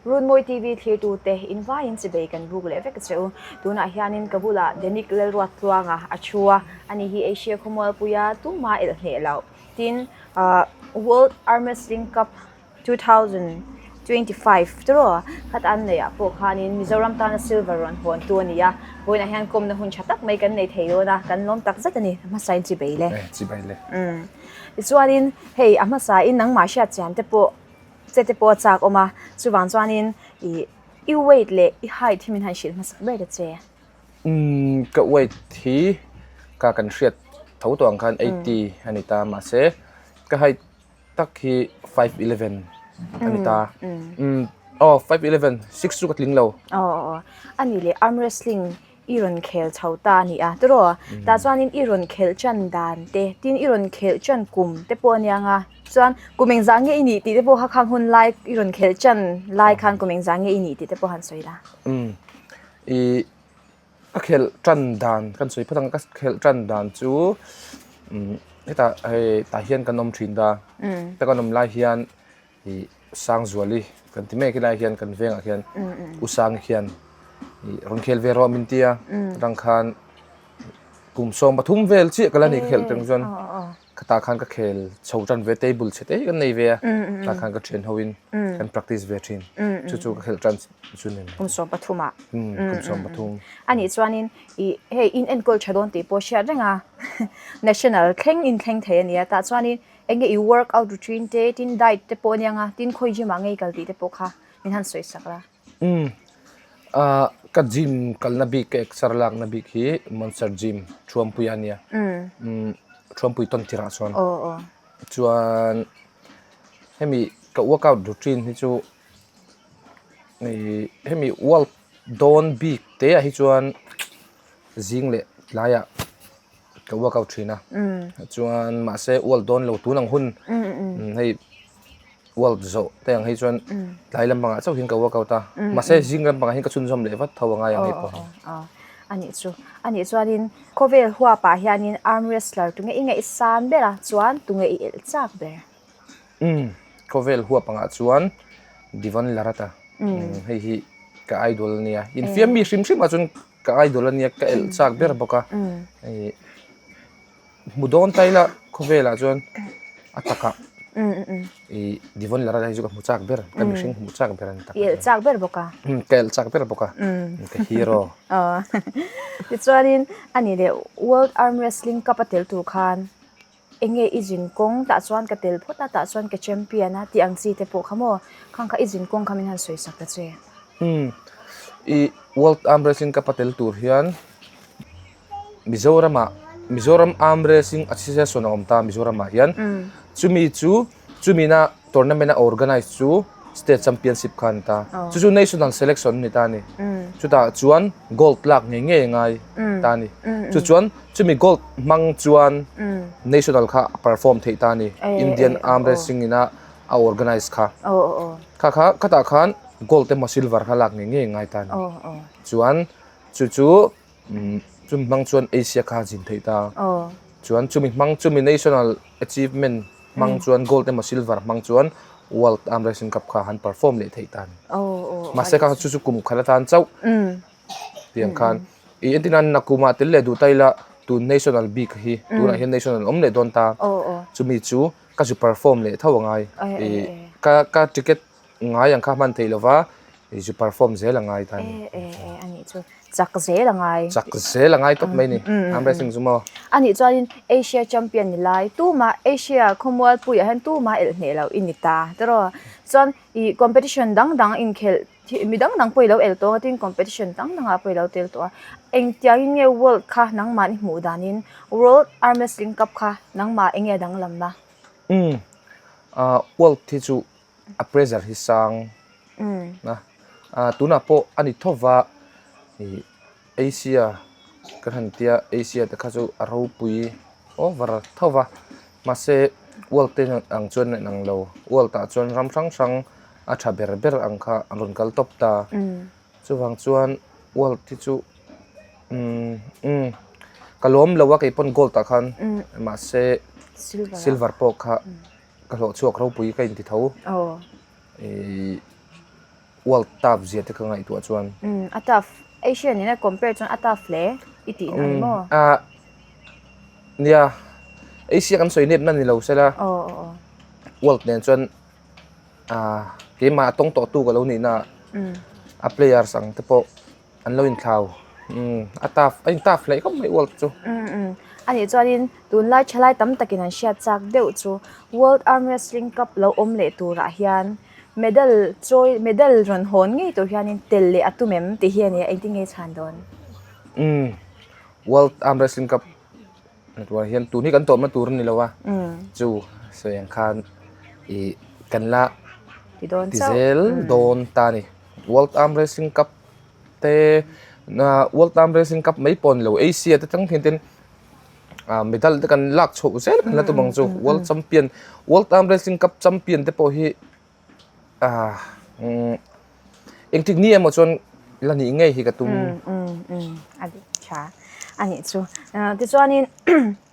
Runmawi TV thlirtute in vaiin chibei kan buk leh vek che u. Tunah hianin ka bulah Denic Lalruattluanga a thu a, ani hi Asia khawmualpuia tuma elh hneh loh. Tin, World Arm Wrestling Cup 2025 tiraw khat an neih ah pawh khanin Mizoram tana silver rawn hawn tu a ni a, vawiinah hian kawmna hun tha tak mai kan nei thei dawn a, kan lawm tak zet a ni, a hmasain chibei le. Chibei le. Tichuanin hei a hmasain nangmah hriat chian te pawh che te pawh a chak awm a, chuvang chuanin ih i weight leh i height hi min han hrilh hmasak ber ta che. Umm ka weight hi ka kan hriat tho tawh ang khan 80 a ni ta mahse ka height tak hi 5'11 a ni ta. Umm aw 5'11 6 chu ka tling lo. Aw aw aw a ni leh arm wrestling i rawn khel chho ta a ni a tiraw tah chuanin i rawn khelh tan dan te tin i rawn khelh tan kum te pawh a nia nga chuan kum engzah nge i nih tih te pawh kha khang hun lai i rawn khelh tan lai khan kum engzah nge i nih tih te pawh han sawi la. Umm ih Ka khelh tan dan kan sawi phawt ang ka khelh tan dan chu umm hetah hei tah hian kan awm thin ta ta kan awm lai hian ih Sangzuali kan ti mek helai hian kan vengah hian U Sangi hian ih rawn khel ve rawh min ti a atang khan kum 13 vel chiah ka la ni ka khelh tang chuan. Khatah khan ka khel chho tan ve table chhe te hi kan nei ve a tah khan ka thian ho in kan practice ve thin chu chu ka khelh tan chu ni kum 13 ah kum 13 ani chuanin i hei in enkawl tha dawn tih pawh hriat reng a national thleng in thleng thei ania tah chuanin enge i workout routine te tin diet te pawh ania nga tin khawi gym ah ngei kal tih te pawh kha min han sawi sak la. Umm ah ka gym kalna bik ka exer lakna bik hi Monster Gym Thuampuia a nia umm Thuampui tawn tirah chuan chuan hemi ka workout routine hi chu ih hemi world dawn bik te ah hi chuan zing leh tlaiah ka workout thin a chuan mahse world dawn lo tun ang hun hei. World zawh te ang hi chuan tlai lampangah chauh hian ka workout a, mahse zing lampangah hian ka chhunzawm leh vat tho a ngai ang hei pawh hi. A nih chu, a nih chuanin khawvel huapah hianin arm wrestler tunge i ngaihsan ber a, chuan tunge i elh chak ber? Umm, khawvel huap angah chuan Devon Larratt-a, hei hi ka idol a nia, infiam mi hrim hrim ah chuan ka idol a nia, ka elh chak ber bawk a, hei. Hmu dawn ta ila khawvelah chuan a takah ih Devon Larratt hi chu ka hmu chak ber ka mihring hmuh chak ber a ni tak. I elh chak ber bawk a. Ka elh chak ber bawk a ka hero. Tichuanin a ni leh World Arm Wrestling Cup a tel tur khan eng nge i zin kawng tah chuan ka tel phawt a tah chuan ka champion a tih ang chi te pawh kha maw khang kha i zin kawng kha min han sawi sak ta che. Ih World Arm Wrestling Cup a tel tur hian. Mizoramah Mizoram Arm Wrestling Association a awm ta Mizoramah hian chumi chu chumina tournament a organize chu state championship kha a ni ta chu chu national selection a ni ta a ni chutah chuan gold lak ngei ngei a ngai ta a ni chu chuan chumi gold hmang chuan national kha a perform theih ta a ni Indian Arm Wrestling ina a organize kha kha kha khatah khan gold emaw silver kha lak ngei ngei a ngai ta a ni chuan chu chu. Chumi hmang chuan Asia kha a zin theih ta. Chuan chumi hmang chumi national achievement hmang chuan gold emaw silver hmang chuan world arm wrestling cup kha han perform leh theih ta a ni. Mahse kha chu chu kum khat atan chauh tiang khan ih entir nan nakumah tel leh duh ta ila tun national bik hi tunah hian national awm leh dawn ta. Chumi chu ka zu perform leh tho angai ih ka ka ticket Ngai ang kha hman theih lova i zu perform zel a ngai ta ni. E e e a nih chu chak zel a ngai. Chak zel a ngai tawp mai ni arm wrestling chu maw. A nih chuanin Asia champion ni lai tumah Asia khawmualpuiah hian tumah elh hneh loh i ni ta tiraw. Chuan i competition dang dang inkhelh mi dang dang pawh i lo el tawh a tin competition dang dangah pawh i lo tel tawh a. Engtiangin nge world kha nangmah i hmuh danin world arm wrestling cup kha nangmah enge a danglamna? Umm world hi chu a pressure hi sang a ah tunah pawh a ni tho va ih Asia kan han tia Asia te kha chu a ropui over tho va mahse world te ang chuan a inang lo world ah chuan ram hrang hrang a tha ber ber ang kha an rawn kal tawp ta chuvang chuan world hi chu umm umm ka lawm lo a keipawn gold ah khan mahse silver pawh kha. Ka hlawh chhuak ropui ka inti tho. Ih World tough zia te ka ngaihtuah chuan. Umm a tough. Asia nena compare chuan a tough hle i tih na ni maw? Umm nia Asia kan sawi nep na ni lo sela. Aw aw aw. World nen chuan keimah a tawng tawh tu ka lo nih na a players ang te pawh an lo inthlau a tough a in tough hle khawp mai world chu. A nih chuanin tunlai thalai tam takin an hriat chak deuh chu World Arm Wrestling Cup lo awm leh turah hian medal chawi medal rawn hawn ngei tur hianin tel leh a tum em tih hi a ni a engtin nge chhan dawn? World Arm Wrestling Cup Tunah hian tun hi kan tawpna tur a ni lo a, chu sawi ang khan ih kan la ti zel dawn ta a ni. World Arm Wrestling Cup te World Arm Wrestling Cup mai pawh a ni lo Asia te thleng hian ah medal te kan lak chhoh zel kan la tum ang chu World Champion World Arm Wrestling Cup Champion te pawh hi ah engtik ni emaw chuan la nih ngei hi ka tum. A dik tha a nih chu. Tichuanin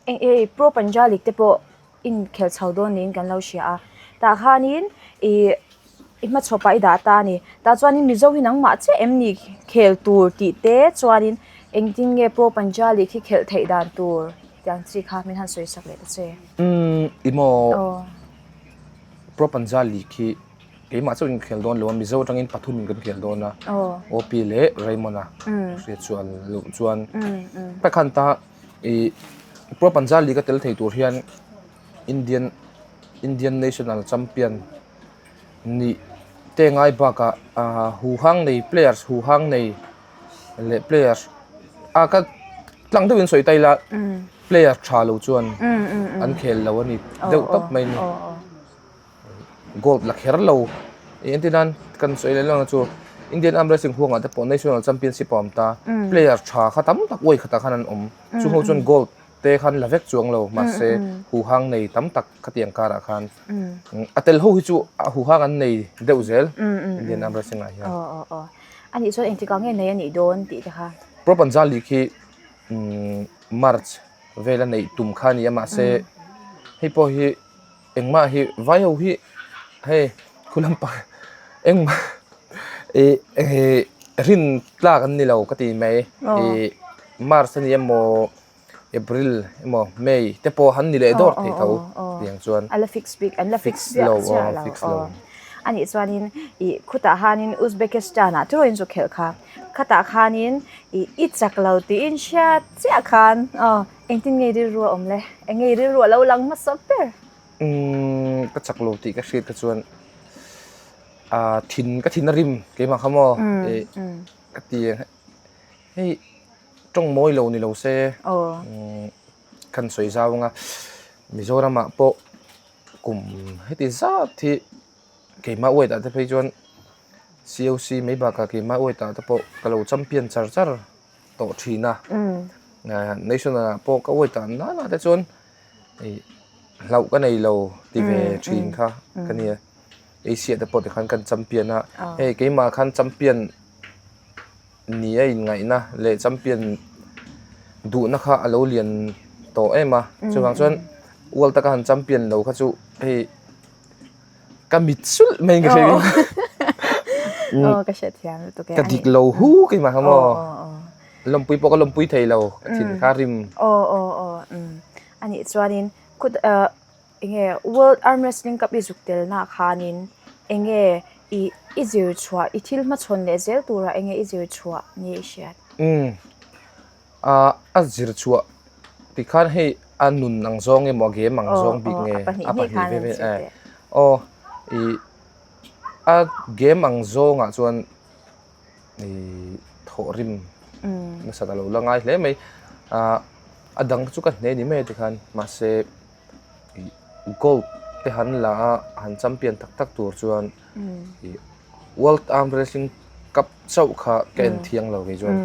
eng hei Pro Punjab League te pawh inkhelh chho dawn niin kan lo hria a. Tah khanin ih i hmachhawpah i dah ta a ni. Tah chuanin Mizo hi nangmah chiah em ni khel tur tih te chuanin engtin nge Pro Punjab League hi khelh theih dan tur tiang chi kha min han sawi sak leh ta che. Umm i maw. Pro Punjab League hi keimah chauh in khel dawn lo a, Mizo atangin pathum in kan khel dawn a, OP leh Raymond a hriat chuan loh chuan pakhan ta ih Pro Punjab League a tel thei tur hian Indian Indian National Champion nih te ngai bakah ah huhang nei players huhang nei leh players ah ka tlang deuhin sawi ta ila player tha lo chuan an khel lo a ni deuh tawp mai a ni gold la kher lo eng entir nan kan sawi leh lawng chu Indian arm wrestling huangah te pawh national championship a awm ta player tha kha tam tak uai khatah khan an awm chung ho chuan gold te khan la vek chuang lo mahse huhang nei tam tak khatiang karah khan a tel ho hi chu a huhang an nei deuh zel Indian arm wrestling ah hian. A nih chuan engtikah nge nei a nih dawn tih te kha. Pro Punjab League hi March vela neih tum kha a ni a mahse hei pawh hi engmah hi vai ho hi hei khu lampang engmah ih rin tlak an ni lo ka ti mai ih March a ni emaw April emaw May te pawh han ni leh dawr thei tho tiang chuan a la fix bik an la fix lo fix lo a nih chuanin ih khutah khanin Uzbekistan ah tiraw in zu khelh kha khatah khanin ih i chak lo tiin hriat chiah khan aw engtin nge rilru a awm le eng nge rilru a lo lang hmasa ber umm ka chak lo tih ka hriat kha chuan ah thin ka thin a rim keimah kha maw ih ka ti hei. Tawng mawi lo ni lo se kan sawi zau anga Mizoramah pawh kum heti zat hi keimah weight ah te phei chuan COC mai bakah keimah weight ah te pawh ka lo champion char char tawh thin a national ah pawh ka weight ah nana te chuan ih hlauh ka nei lo ti ve thin kha ka nia Asia te pawh tikhan kan champion a hei keimah khan champion. Ni a inngaihna leh champion duhna kha a lo lian tawh em a, chuvang chuan world taka han champion lo kha chu hei ka mit sulh mai in ka hria Aw ka hriat thiam lutuk e ka dik lo hu keimah kha maw lawmpui pawh ka lawmpui thei lo ka thin kha rim aw aw aw a nih chuanin khut ah Enge World Arm Wrestling Cup i zuk telna khanin enge i i zir chhuah i thil hmachhawn leh zel turah enge i zir chhuah nge i hriat? Umm ah a zir chhuah ti khan hei a nun ang zawng emaw a game ang zawng bik nge a pahnih ve ve e aw ih a game ang zawngah chuan ih thawhrim nasat a lo la ngai hle mai ah a dang chu ka hne ni mai a tikhan mahse. Gold te han la a han champion tak tak tur chuan ih world arm wrestling cup chauh kha ka en thiang lo kei chuan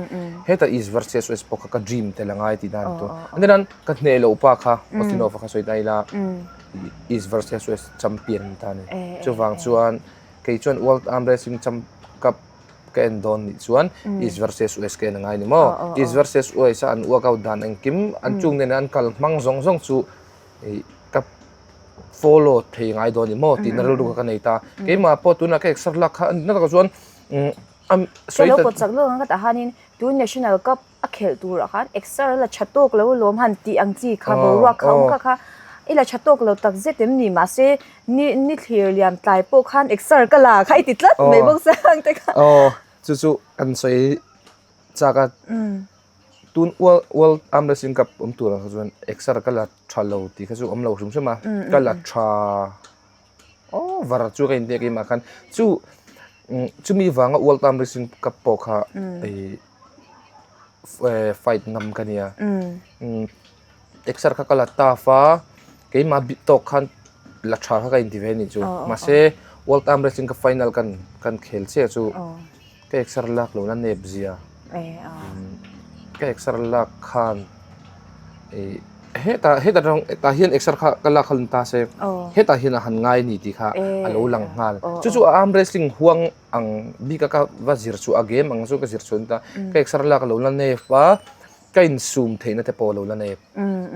heta east versus west pawh kha ka dream tel a ngai tih dan tur a ni nan ka hneh loh pa kha Otinova kha sawi ta ila east versus west champion a ni ta a ni chuvang chuan kei chuan world arm wrestling cup ka en dawn nih chuan east versus west ka en a ngai ni maw east versus west a an workout dan engkim an chung nena an kal hmang zawng zawng chu ih ka follow thei ngai dawn ni maw tihna rilru kha ka nei ta keimah pawh tunah ka exer lak kha na takah chuan. Ka lo pawt chak lawk ang ka tah hianin tun National Cup a khelh turah khan exer a la tha tawk lo alawm han tih ang chi kha boruak kha awm kha kha i la tha tawk lo tak zet em ni mahse ni ni thlir liam tlai pawh khan exer ka la kha i ti tlat mai bawk se ang te kha. Aw chu chu kan sawi chak a tun world world arm wrestling cup awm turah kha chuan exer ka la tha lo tih kha chu awm lo hrim hrim a ka la tha. Over chu ka inbiak em ah khan chu chumi vanga world arm wrestling cup pawh kha ih fight ngam ka nia exer kha ka la tough a keimah bit tawk khan la tha kha ka inti ve anih chu mahse world arm wrestling ka final kan kan khel chiah chu ka exer lak lohna nep zia ka exer lak khan ih. Hetah hetah rawng tah hian exer kha ka lak kha ta se hetah hian a han ngai a ni tih kha a lo lang nghal chu chu a arm wrestling huang ang bik a ka va zir chu a game ang chu ka zir chu a ni ta ka exer lak a lo la nep a ka insum theihna te pawh a lo la nep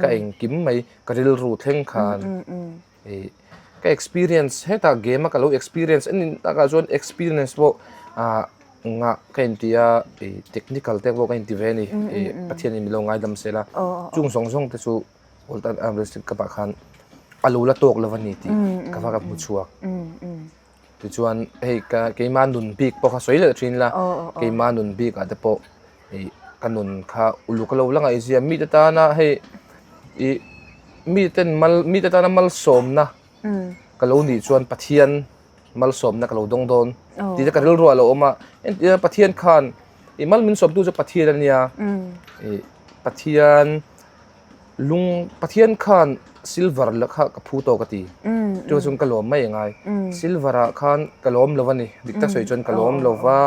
ka engkim mai ka rilru thleng khan ih ka experience hetah game a ka lo experience a ni takah chuan experience pawh ah Ngah ka inti a, ih technical te pawh ka inti ve a ni. Ih Pathian in min lo ngaidam sel a, chung zawng zawng te chu World Arm Wrestling Cup ah khan a lo la tawk lo a ni tih ka va ka hmu chhuak. Tichuan hei ka keimah nun bik pawh kha sawi leh thin ila, keimah nun bik ah te pawh ih ka nun kha uluk a lo la ngaihzia mite tana hei ih miten mal mite tana malsawmna ka lo nih chuan Pathian malsawmna ka lo dawng dawn tih te ka rilru ah a lo awm a entir Pathian khan ih mal min sawmtu chu Pathian a nia ih Pathian lung Pathian khan silver la kha ka phu tawk a ti chu chuan ka lawm mai a ngai silver ah khan ka lawm lo a ni dik tak sawi chuan ka lawm lo va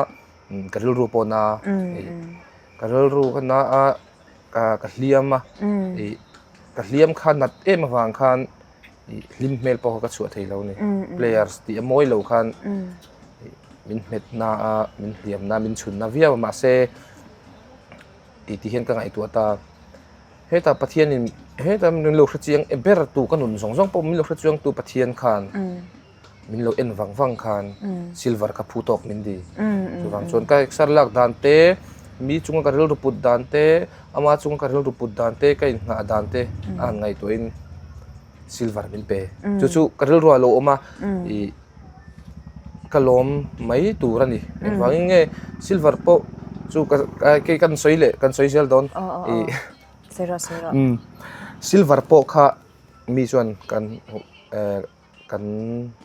ka rilru pawh na ih ka rilru kha na a ka hliam a ih ka hliam kha nat em avang khan. Ih hlim hmel pawh kha ka chhuah thei lo a ni players tih a mawi lo khan min hmet na a min hliam na min chhun na viau a mahse tih ti hian ka ngaihtuah ta hetah Pathianin hetah min lo hre chiang ber tu ka nun zawng zawng pawh min lo hre chiang tu Pathian khan min lo en vang vang khan silver ka phu tawk min di chuvang chuan ka exer lak dan te mi chunga ka rilru put dan te ama chunga ka rilru put dan te ka inngah dan te a han ngaihtuahin silver min pe chu chu ka rilru a lo awm a ih ka lawm mai tur a ni engvangin nge silver pawh chu ka kei kan sawi leh kan sawi zel dawn ih silver pawh kha mi chuan kan eh. Kan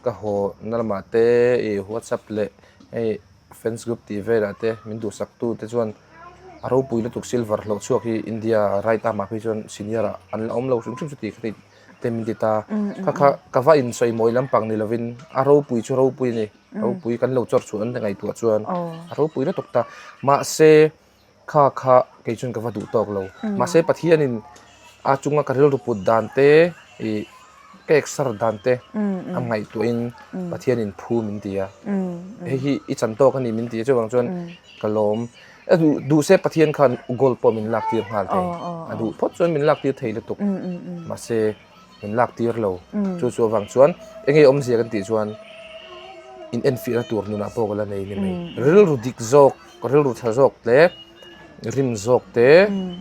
ka haw na lamah te ih whatsapp leh hei fans group tih velah te min duhsak tu te chuan a ropui lutuk silver hlawh chhuak hi India right arm ah phei chuan senior ah an la awm lo hrim hrim chu tih kha te min ti ta kha kha ka va insawi mawi lampang ni lovin a ropui chu ropui a ni ropui kan lo chawr chhuah an ngaihtuah chuan a ropui lutuk ta mahse. Kha kha kei chuan ka va duh tawk lo. Mahse Pathianin a chunga ka rilru put dan te ih ka exer dan te a ngaihtuahin Pathianin phu min ti a. Hei hi i chan tawk a ni min ti a chuvang chuan ka lawm. A duh duh se Pathian khan gold pawh min lak tir nghal thei. A duh phawt chuan min lak tir thei lutuk. Mahse min lak tir lo. Chu chu avang chuan eng nge awmzia kan tih chuan in enfiahna tur nunah pawh ka la nei ni mai. Rilru dik zawk. Ka rilru tha zawk te, rim zawk te,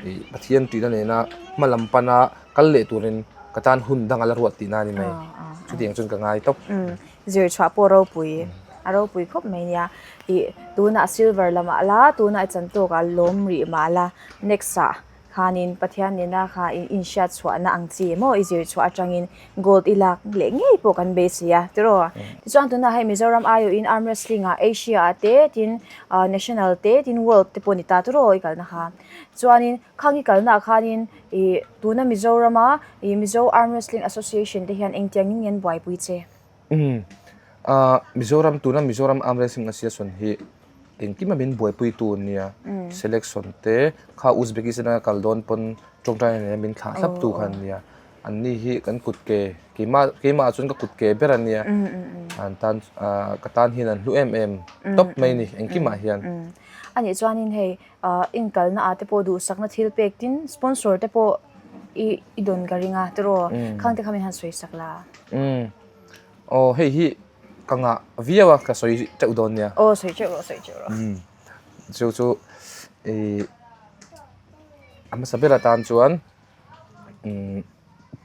ih Pathian tihna nena hma lam pana kal leh turin ka tan hun dang a la ruat tihna a ni mai. Chutiang chuan ka ngai tawp. Zir chhuah pawh ropui, a ropui khawp mai nia. Ih tunah silver lamah la, tunah i chan tawkah lawm rih mah la, next ah Khanin Pathian nena kha in inhriat chhuahna ang chi maw i zir chhuah atangin gold i lak leh ngei pawh kan beisei a tiraw. Tichuan tunah hei Mizoram aiawhin arm wrestling ah Asia ah te tin national te tin world te pawh ni ta tiraw i kalna kha. Chuanin khang i kalna ah khanin ih tuna Mizoram a ih Mizo Arm Wrestling Association te hian engtiang in nge an buaipui che? Umm ah Mizoram tuna Mizoram Arm Wrestling Association hi engkim a min buaipui tu an nia selection te kha Uzbekistan a kal dawn pawn tawngtai nena min thlah thlap tu kha an nia an ni hi kan kut ke keimah keimah ah chuan ka kut ke ber an nia an tan ah ka tan hian an hlu em em tawp mai a ni engkimah hian. Anih chuanin hei ah inkalna ah te pawh duhsakna thil pek tin sponsor te pawh i i dawn ka ring a tiraw khang te kha min han sawi sak la. Aw hei hi. Ka ngah viau a, ka sawi teuh dawn nia. Aw sawi teuh rawh, sawi teuh rawh. Umm chu chu ih a hmasa ber atan chuan umm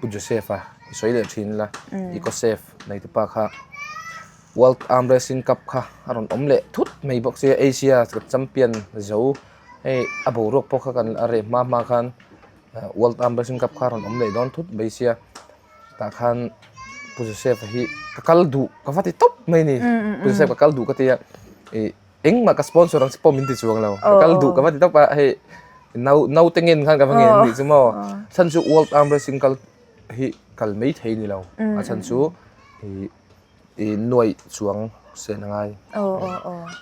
Pu Joseph a i sawi leh thin la Ecosave nei te pa kha World Arm Wrestling Cup kha a rawn awm leh thut mai bawk sia Asia champion zo hei a boruak pawh kha kan a reh hma hma khan World Arm Wrestling Cup kha a rawn awm leh dawn thut mai sia. Tah khan Pu Joseph a hi ka kal duh ka va ti tawp mai ni. Pu Joseph ka kal duh ka ti a, ih engmah ka sponsor ang che pawh min ti chuang lo. Ka kal duh ka va ti tawp a, hei nau naute ngen khan ka va ngen anih chu maw. Chhan chu World Arm Wrestling kal hi kal mai thei ni lo. A chhan chu ih ih nuaih chuang sen a ngai.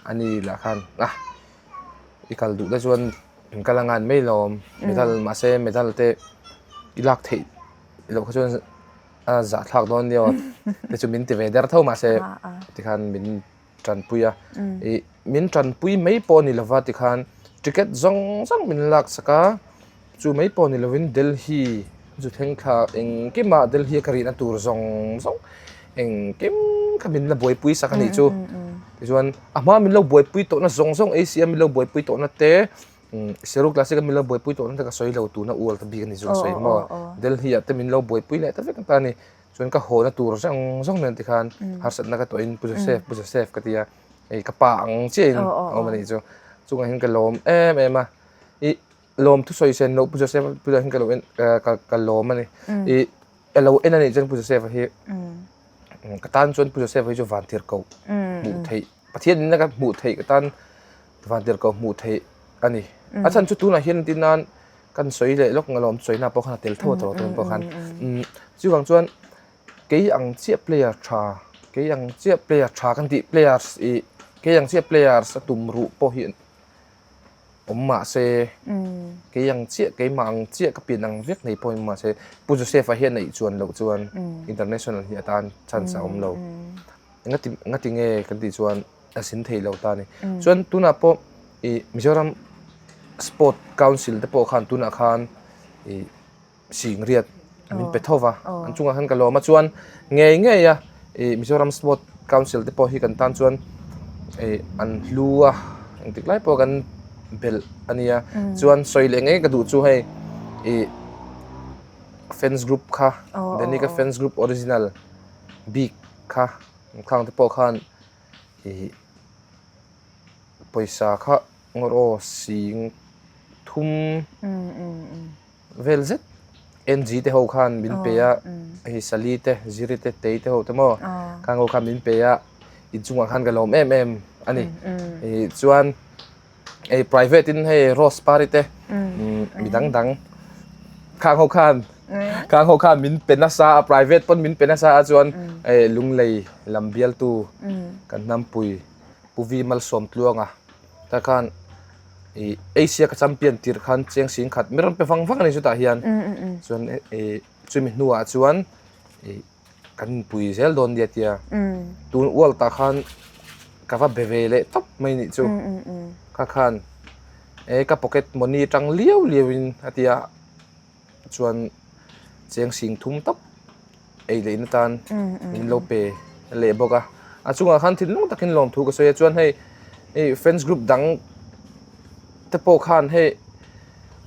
Ani lah khan a i kal duh te chuan in kal a ngan mai lawm medal mahse medal te i lak theih Loh kha chuan a zahthlak dawn nia aw te chu min ti ve der tho mahse tikhan min tanpui a ih min tanpui mai pawh ni lova tikhan ticket zawng zawng min lak sak a chu mai pawh ni lovin Delhi chu thleng thla engkimah Delhi a ka rihna tur zawng zawng engkim kha min la buaipui sak a nih chu tichuan a hma min lo buaipui tawhna zawng zawng A C a min lo buaipui tawhna te. Seru Classic a min lo buaipui tawh na ka sawi lo tuna u alta bik a ni chu ka sawi maw Delhi ah te min lo buaipui leh ta vek ta a ni chuan ka haw na tur zawng zawng nen tikhan harsatna ka tawhin Pu Joseph Pu Joseph ka ti a hei ka pa ang chiahin a awm a nih chu chungah hian ka lawm em em a ih lawm thusawi sen loh Pu Joseph bulah hian ka lo en ka lawm a ni ih a lo en a nih chuan Pu Joseph a hi ka tan chuan Pu Joseph a hi chu vantirhkoh hmuh theih Pathian in a ka hmuh theih ka tan Vantirhkoh hmuh theih a ni. A chhan chu tunah hian entir nan kan sawi leh lawk alawm sawina pawh khan a tel tho a tawh tun pawh khan. Chuvang chuan kei ang chiah player tha kei ang chiah player tha kan tih players ih kei ang chiah players a tum ruh pawh hi awm mah se kei ang chiah keimah ang chiah ka pian ang vek nei pawh awm mah se Pu Joseph-a hian neih chuan loh chuan international hi atan chance a awm lo. Engati engati nge kan tih chuan. a zin thei lo ta a ni. Chuan tunah pawh ih Mizoram Sport Council te pawh khan tunah khan ih singriat min pe tho va an chungah khan ka lawm a chuan ngei ngei a ih Mizoram Sport Council te pawh hi kan tan chuan ih an hlu a engtik lai pawh kan belh a nia chuan sawi leh ngei ka duh chu hei ih fans group kha Danica fans group original bik kha khang te pawh khan. Ih pawisa kha ngawr aw sing thum vel zet NG te ho khan min pe a hei Sali te Ziri te Tei te ho te maw khang ho khan min pe a inchungah khan ka lawm em em a ni ih chuan hei private in hei Rose Pari te mi dang dang khang ho khan khang ho khan min pe nasa a private pawn min pe nasa a chuan hei Lunglei lam bialtu kan hnampui Pu Vi Malsawmtluanga ta khan ih Asia ka champion tirh khan cheng sing khat mi rawn pe vang vang a ni chutah hian chuan ih chumi hnuah chuan ih. Kan inpui zel dawn nia tia tun ual tah khan ka va be ve leh tawp mai nih chu kha khan e ka pocket money atang liau liau in a tia chuan cheng sing thum tawp ei leh in atan min lo pe leh bawk a a chungah khan thinlung takin lawmthu ka sawi a chuan hei hei fans group dang te pawh khan hei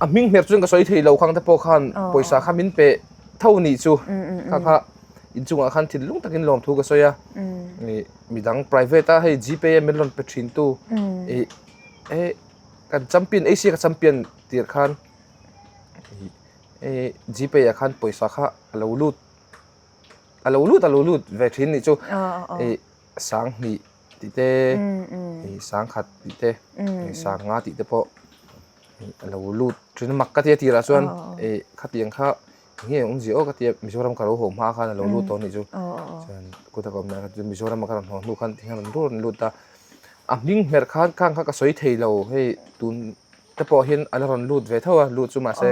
a hming hmer chuan ka sawi thei lo khang te pawh khan pawisa kha min pe. Tho nih chu kha kha inchungah khan thinlung takin lawmthu ka sawi a ih midang private a hei gpay a min rawn pe thin tu ih eh kan champion Asia ka champion tir khan ih eh gpay ah khan pawisa kha a lo lut a lo lut a lo lut ve thin nih chu ih sanghnih tih te ih sangkhat tih te ih sanga tih te pawh. A lo lut thin a mak ka tia tirah chuan ih khatiang kha eng nge awmzia aw ka tia Mizoram ka lo haw hma khan a lo lut tawh a nih chu chuan kut a ka awm dan kha Mizoram a ka rawn haw hnu khan tikhian rawn rawn lut a a hming hmerh khan khang kha ka sawi thei lo hei tun te pawh hian a la rawn lut ve tho a lut chu mahse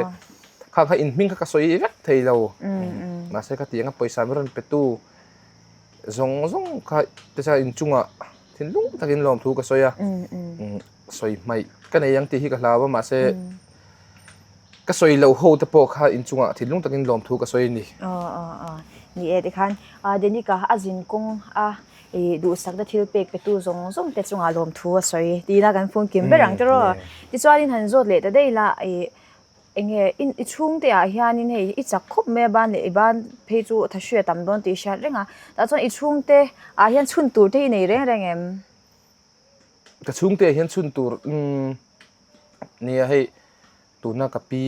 khang kha in hming kha ka sawi vek thei lo mahse khatiang a pawisa min rawn pe tu zawng zawng kha te chuan inchungah thinlung takin lawmthu ka sawi a. Sawi hmaih ka nei ang tih hi ka hlau a mahse ka sawi loh ho te pawh kha inchungah thinlung takin lawmthu ka sawi a ni. Aw aw aw ni e tikhan Denica a zin kawng a I duhsakna thil pek petu zawng zawng te chungah lawmthu a sawi tiin a kan phun kim ber ang tiraw. Tichuanin han zawt leh ta daih la i eng nge i chhungte ah hianin hei i chak khawp mai a ban leh i ban phei chu tha hria tam dawn tih i hriat reng a, tah chuan i chhungte ah hian chhun tur te hi i nei reng reng em? Ka chhungte ah hian chhun tur umm nia hei tuna ka pi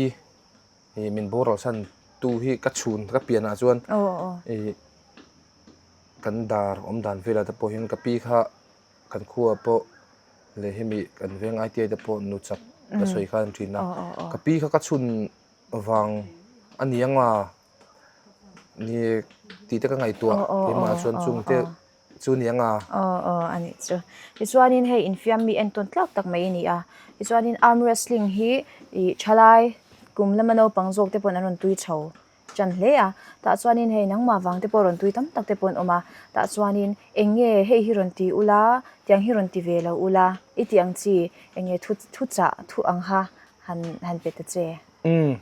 ih min boral san tu hi ka chhun ka pianah chuan ih kan dar awm dan velah te pawh hian ka pi kha kan khuaah pawh leh hemi kan veng I T I te pawh nu chak ka sawi kha an thin a ka pi kha ka chhun vang a ni ang a ni tih te ka ngaihtuah keimah chuan chung te chu ni ang a. Aw aw a nih chu. Tichuanin hei infiam mi entawn tlak tak mai a ni a. Tichuanin arm wrestling hi ih thalai kum lama naupang zawk te pawhin an rawn tui chho ṭan hle a. Tah chuanin hei nangmah vang te pawh rawn tui tam tak te pawh an awm a. Tah chuanin eng nge hei hi rawn ti ula tiang hi rawn ti ve lo ula i tih ang chi eng nge thu thu chah thu ang kha han han pe ta che. Umm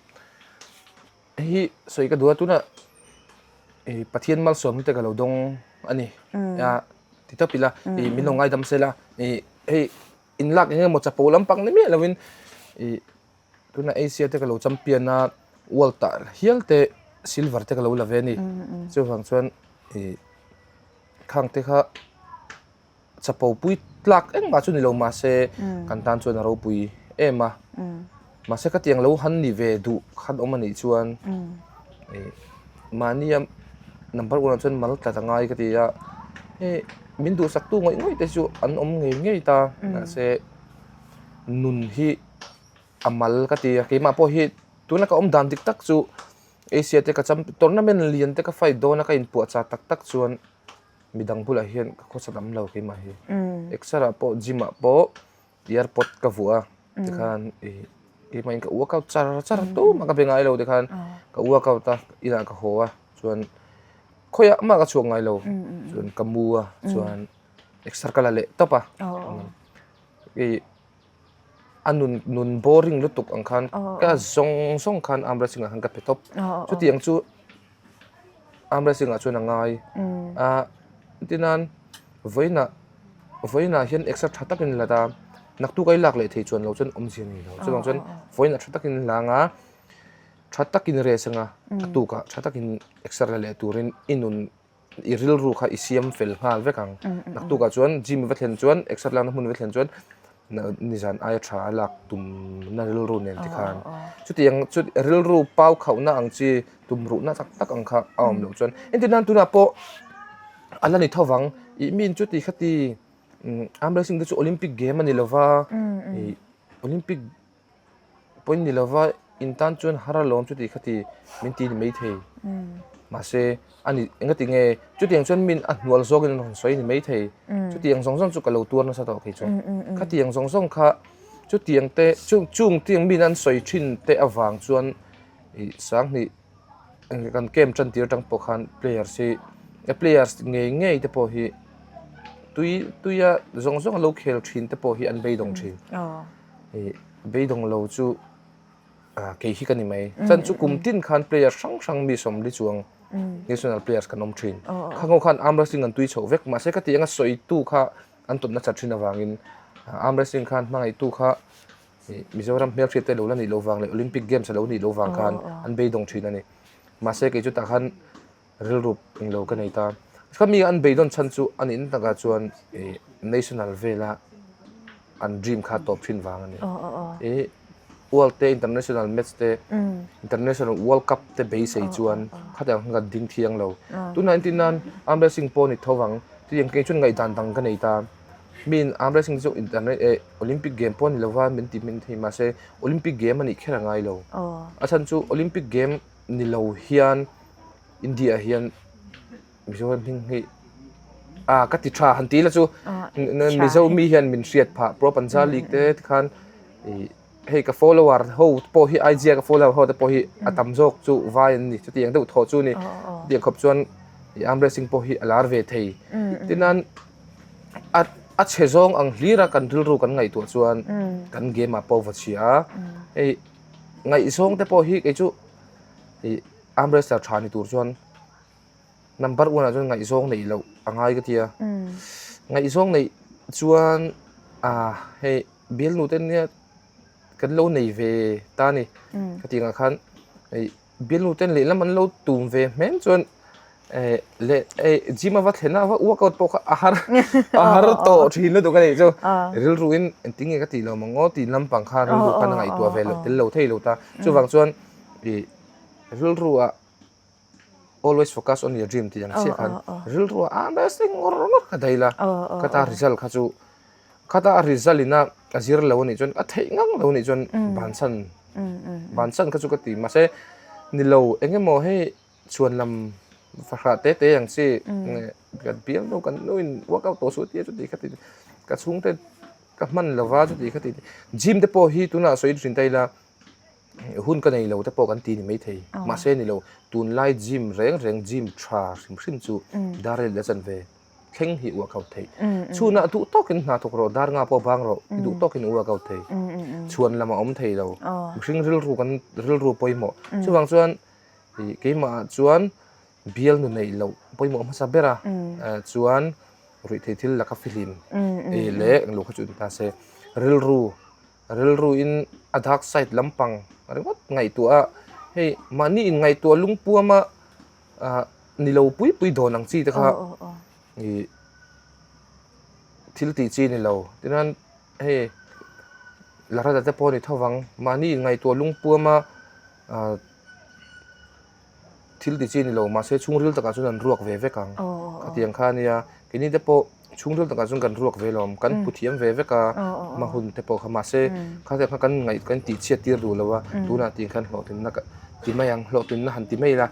hei hi sawi ka duh a tunah ih Pathian malsawm te ka lo dawng a ni a ti tawp ila ih min lo ngaidam sela ih hei inlak eng emaw chapo lampang ni miah lovin ih Tuna Asia te ka lo champion a, world ah hial te silver te ka lo la ve a ni. Chuvang chuan ih khang te kha chapo pui tlak engmah chu ni lo mahse kan tan chuan a ropui em a. Mahse ka tiang lo han ni ve duh khan awm a nih chuan ih mahnia number one ah chuan mal tlat a ngai ka ti a. Hei min duhsak tu ngawih ngawih te chu an awm ngei ngei ta mahse nun hi. a mal ka ti a keimah pawh hi tuna ka awm dan dik tak chu Asia te ka cham tournament lian te ka fight dawn a ka inpuahchah tak tak chuan midang bulah hian ka khawsa tam lo keimah hi exer ah pawh gym ah pawh earpod ka vuah a tikhan ih keimah in ka workout char char tumah ka be ngai lo tikhan ka workout a inah ka haw a chuan khawiah mah ka chhuak ngai lo chuan ka mu a chuan exer ka la leh tawp a ih. A nun nun boring lutuk ang khan ka zawng zawng khan arm wrestling ah khan ka pe tawp. Chutiang chu arm wrestling ah chuan a ngai a tinan vawiinah vawiinah hian exer tha takin la ta naktuk a i lak leh thei chuan lo chuan awmzia a ni lo chuvang chuan vawiinah tha takin la anga tha takin rest anga a tukah tha takin exer la leh turin i nun i rilru kha i siam fel nghal vek ang. Naktukah chuan gym va thlen chuan exer lakna hmun va thlen chuan nizan aia tha a lak tumna rilru nen tikhan chutiang chu rilru pau khauhna ang chi tum ruhna tak tak ang kha a awm loh chuan entir nan tunah pawh a la ni tho vang ih mi in chuti khati arm wrestling te chu olympic game a ni lova ih olympic Pawi ni lova in tan chuan har alawm chuti kha ti min ti ni maithei. Mahse a ni engati nge chutiang chuan min a hnual zawkin an rawn sawi ni maithei. Chutiang zawng zawng chu ka lo tuar nasa tawh kei chuan. Khatiang zawng zawng kha chutiang te chung chung tiang min an sawi thin te avang chuan ih sanghnih kan camp tan tir atang pawh khan players hi players ngei ngei te pawh hi tui tuia zawng zawng a lo khel thin te pawh hi an beidawng thin. Ih beidawng lo chu ah kei hi ka ni mai. Chuan chu kum tin khan player hrang hrang mi sawmli chuang national players kan awm thin. Khang ho khan arm wrestling an tui chhoh vek mahse ka tih anga sawitu kha an tawpna chat thin avangin arm wrestling khan hmangaihtu kha ih Mizoram hmelhriat te lo la nih loh vang leh Olympic games a lo nih loh vang khan an beidawng thin a ni. Mahse kei chu tah khan rilru englo ka nei ta. Kha mi an beidawn chhan chu a nihna takah chuan ih national vela an dream kha tawp thin vang a ni. Ih world te international match te international world cup te beisei chuan khatiang khan kan ding thiang lo. Tunah entir nan arm wrestling pawh a ni tho vang chutiang kei chuan ngaihdan dang ka nei ta. Miin arm wrestling chu internet eh olympic game pawh a ni lova min ti hmin thei mahse olympic game a nih kher a ngai lo. A chhan chu olympic game ni lo hian India ah hian Mizoram hming hi ah ka ti tha han ti la chu Mizo mi hian min hriat phah Pro Punjab League te tikhan ih hei ka follower ho pawh hi IG a ka follower ho te pawh hi a tam zawk chu vai an ni chutiang deuh thawh chu a ni chutiang khawp chuan ih arm wrestling pawh hi a lar ve thei tinan a a chhe zawng ang hlir a kan rilru kan ngaihtuah chuan kan game ah pawh va chhia a hei ngaihzawng te pawh hi kei chu ih. Arm wrestler tha ni tur chuan number one ah chuan ngaihzawng neih loh. a ngai ka ti a. Ngaihzawng neih chuan ah hei bialnu te nia kan lo nei ve ta a ni. Ka tih angah khan hei bialnu ten lehlam an lo tum ve hmel chuan eh leh eh gym a va thlen a va workout pawh kha a har a har tawh thin lutuk a nih chu. Rilru in engtin nge ka tih lo mang aw tih lampang kha rilru khan a ngaihtuah ve loh tel lo thei lo ta. Chuvang chuan ih rilru ah always focus on your dream tih ang chiah khan rilru ah a best thing ngawr ngawr ka daih la khata result kha chu khata a result ina a zir lo anih chuan a theih ngang lo anih chuan bansan bansan kha chu ka ti mahse nilo eng emaw hei chhuan lam fahrah te te ang chi kan piang deuh kan nu in workout tawh suh tia chuti kha ti ka chhungte ka hman lova chuti kha ti gym te pawh hi tunah sawi thin ta ila. Hun ka nei lo te pawh kan ti ni maithei. Mahse ni lo, tunlai gym reng reng gym tha hrim hrim chu dar rel a chan ve thleng hi workout theih. Chhunah duh tawkin hna thawk rawh, dar nga pawh bang rawh, i duh tawkin i workout thei. Chhuan lam a awm thei lo. Mihring rilru kan rilru pawimawh. Chuvang chuan keimah chuan bial nu neih loh pawimawh hmasa ber a, chuan ruihtheih thil laka fihlim leh englo kha chu ni ta se rilru Rilruin a dark side lampang ringawt ngaihtuah a, hei mahni in ngaihtuah lungpuam a ah ni lo pui pui dawn ang chi te kha ih thil tih chi ni lo. Tichuan hei la rata te pawh a ni tho vang, mahni in ngaihtuah lungpuam a ah Thil ti chi ni lo mahse chhungril takah chuan an ruak ve vek ang. Khatiang kha ania keini te pawh chhungril takah chuan kan ruak ve lawm kan pu thiam ve vek a hma hun te pawh kha mahse khatiang kha kan ngaih kan tih chhiat tir duh lo a tunah tih khan hlawhtlinna ka ti mai ang hlawhtlinna han ti mai ila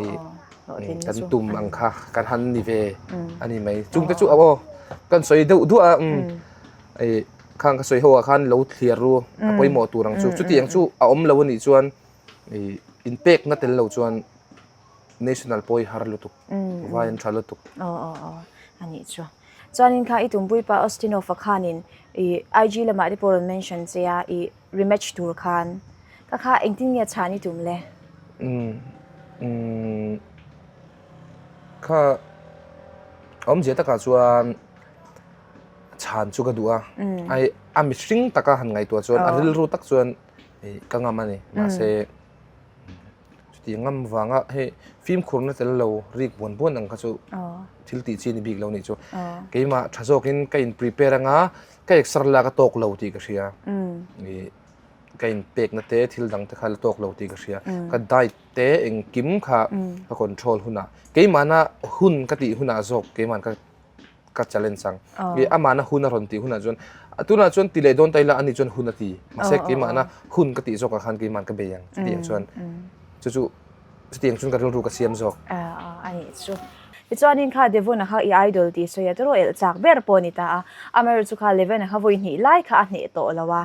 ih kan tum ang kha kan han ni ve a ni mai chung te chu aw kan sawi deuh duah a umm ih khang ka sawi ho ah khan lo thliar ru a pawimawh tur ang chu chutiang chu a awm lo a nih chuan. I inpekna tel lo chuan national pawh hi har lutuk, vai an tha lutuk. Aw aw aw a nih chu. Chuanin kha i tumpui pa Austinov-a khanin i IG lamah te pawh rawn mention che a i rematch tur khan ka kha engtin nge chhan i tum le? Umm umm kha awmzia takah chuan chhan chu ka duh a, ai a mihring taka han ngaihtuah chuan a rilru tak chuan Ka ngam a ni. Mahse, chuti ngam vanga hei fimkhurna tel lo rik buan buan ang kha chu thil tih chi a ni bik lo nih chu. Keimah tha zawkin ka in prepare anga ka exer lak a tawk lo tih ka hria. Ka in pekna te thil dang te kha la tawk lo tih ka hria. Ka diet te engkim kha ka control hunah keimahna hun ka tih hunah zawk keimah ka ka challenge ang. I amahna hun a rawn tih hunah chuan tunah chuan ti leh dawn ta ila ani chuan hun a ti. Mahse keimahna hun ka tih zawkah khan keiman ka bei ang. Chutiang chuan chu chu chutiang chuan ka rilru ka siam zawk. A nih chu. Tichuanin kha Devon-a kha i idol tih sawi a tawrh elh chak ber pawh a ni ta a. Amaherawhchu kha Leven-a kha vawi hnih lai kha a hneh tawh lo a.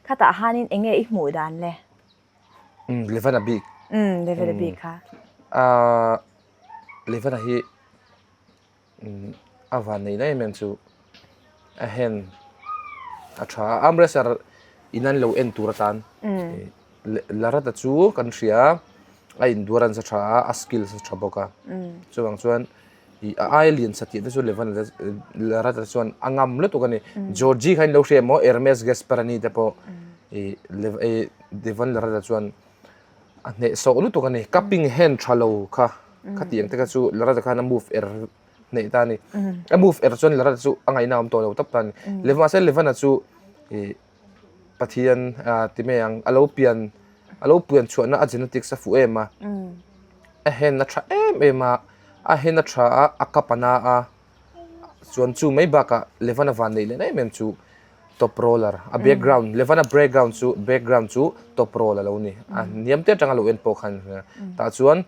Khatah hanin eng nge i hmuh dan le? Leven-a bik. Leven-a bik kha. Leven-a hi A van neih na em em chu a hen a tha a arm wrestler in an lo en tur atan Larata chu kan hria a a endurance a tha a a skills a tha bawk a chuvang chuan ih a aia lian satliah te chu Levan Larata chuan a ngam lutuk a ni Georgie kha in lo hria emaw Hermes Gasparani te pawh ih Devan Larata chuan A hnehsawh lutuk a ni. Cupping hand tha lo kha khatiang te kha chu Larata khan a move er hneh ta a ni. A move er chuan Larata chu a ngaihna a awm tawh lo tawp ta a ni. Mahse Levana chu ih Pathian ti mai ang a lo pian a lo pian chhuahna a genetics a fuh em a. A hand a tha em em a, a hand a tha a, a cup a na a. Chuan chu mai bakah Levana van neih leh em em chu top roller a background Levana background chu background chu top roll a lo ni a hniam te atanga lo en pawh khan tah chuan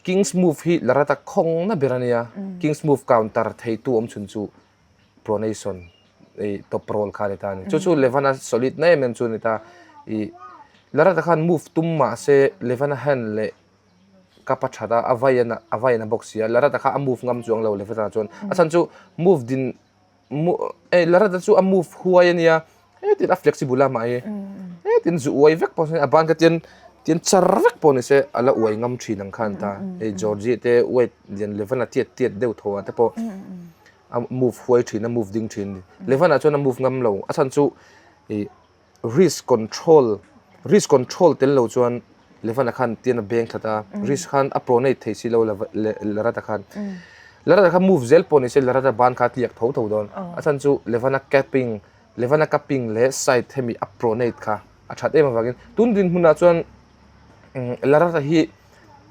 kings move hi la rata khawng na ber a nia kings move counter thei tu awm chhun chu pronation ih top roll kha a ni ta a ni chu chu Levana solid na em em chu a ni ta ih la rata khan move tum mahse Levana hand leh ka pa that a a vai a vai na bawk si a Larata kha a move ngam chuang lo Levana chuan a chhan chu move din eh Larata chu a move huai a nia hetin a flexible a mahni hetin zu uai vek pawh a ban kha tian. Tian char vek pawh ni se a la uai ngam thin ang khan ta. Hei Georgie te weight lian Levan-a tiat tiat deuh tho ah te pawh a move huai thin a move ding thin ni. Levan-a chuan a move ngam lo a chhan chu ih wrist control wrist control tel lo chuan Levan-a khan tian a beng that a wrist khan a pronate thei si lo Larata khan. Larata kha move zel pawh ni se Larata ban kha a tliak tho tho dawn a chhan chu Levan-a capping Levan-a cupping leh side hemi a pronate kha a that em avangin tun dinhmunah chuan Larata hi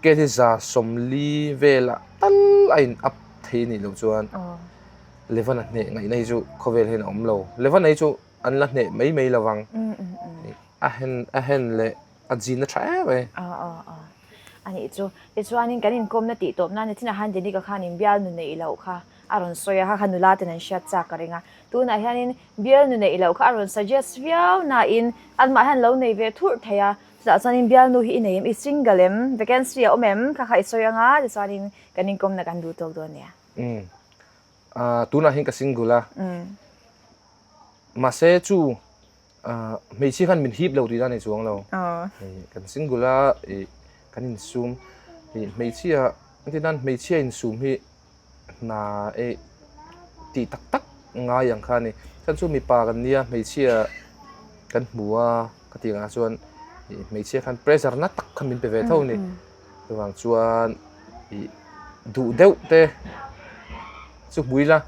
kg 140 velah tal a in up thei anih loh chuan Levan-a hneh ngaihna hi chu khawvel hian a awm lo. Levan-a hi chu an la hneh mai mai lo vang. A hen a hen leh a zin a tha em mai. A nih chu. Tichuanin kan inkawmna tih tawp nan nichinah khan Denika khan inbial nu neih loh kha a rawn sawi a, kha kha nula ten an hriat chak ka ring a. Tunah hianin bialnu neih loh kha a rawn suggest viau nain anmah hian lo nei ve thurh thei a, chutah chuanin bialnu hi i nei em, i single em, vacancy a awm em kha kha i sawi anga tichuanin kan inkawmna kan duh tawk dawn nia. Umm ah tunah hian ka single a, mahse chu ah hmeichhia khan min hip lo tih dan a ni chuang lo, kan single a ih kan insum ih hmeichhia engtin nan hmeichhia insum hi hna eih tih tak tak ngai ang kha a ni chuan chu mipa kan nia hmeichhia kan hmu a ka tih ang ah chuan ih hmeichhia khan pressure na tak kha min pe ve tho a ni chuvang chuan ih duh deuh te chu hmu ila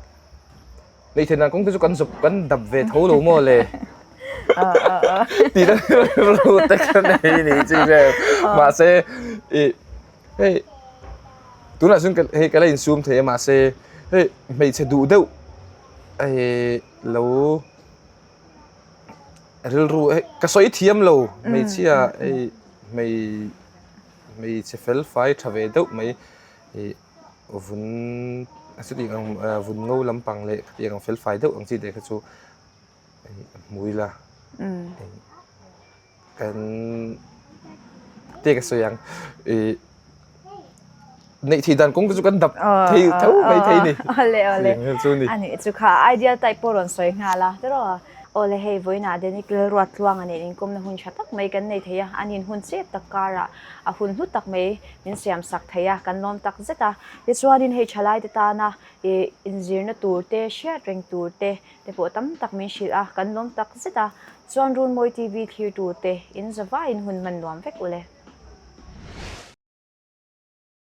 neih theih dan kawng te chu kan zawp kan dap ve tho lo maw le tih na rilru te kha nei a ni chu mahse ih. Hei tunah chuan ka hei ka la insum thei a mahse hei hmeichhe duh deuh hei lo rilru hei ka sawi thiam lo hmeichhia hei hmei hmeichhe fel fai tha ve deuh mai ih vun chuti ang vun ngo lampang leh khatiang ang fel fai deuh ang chi te kha chu hmu ila. Kan te ka sawi ang ih neih theih dan kawng te chu kan dap thei tho mai thei ni. Awle awle a nih chu kha ideal type pawh rawn sawi nghal a tiraw. Awle hei vawiinah Denic Lalruattluanga nen inkawmna hun tha tak mai kan nei thei a, an in hun chep tak karah a hun hlu tak mai min siam sak thei a, kan lawm tak zet a. Tichuanin hei thalaite tana ih inzirna tur te hriat reng tur te te pawh tam tak min hrilh a, kan lawm tak zet a. Chuan Runmawi TV thlirtu te in zavaiin hun hman nuam vek ule.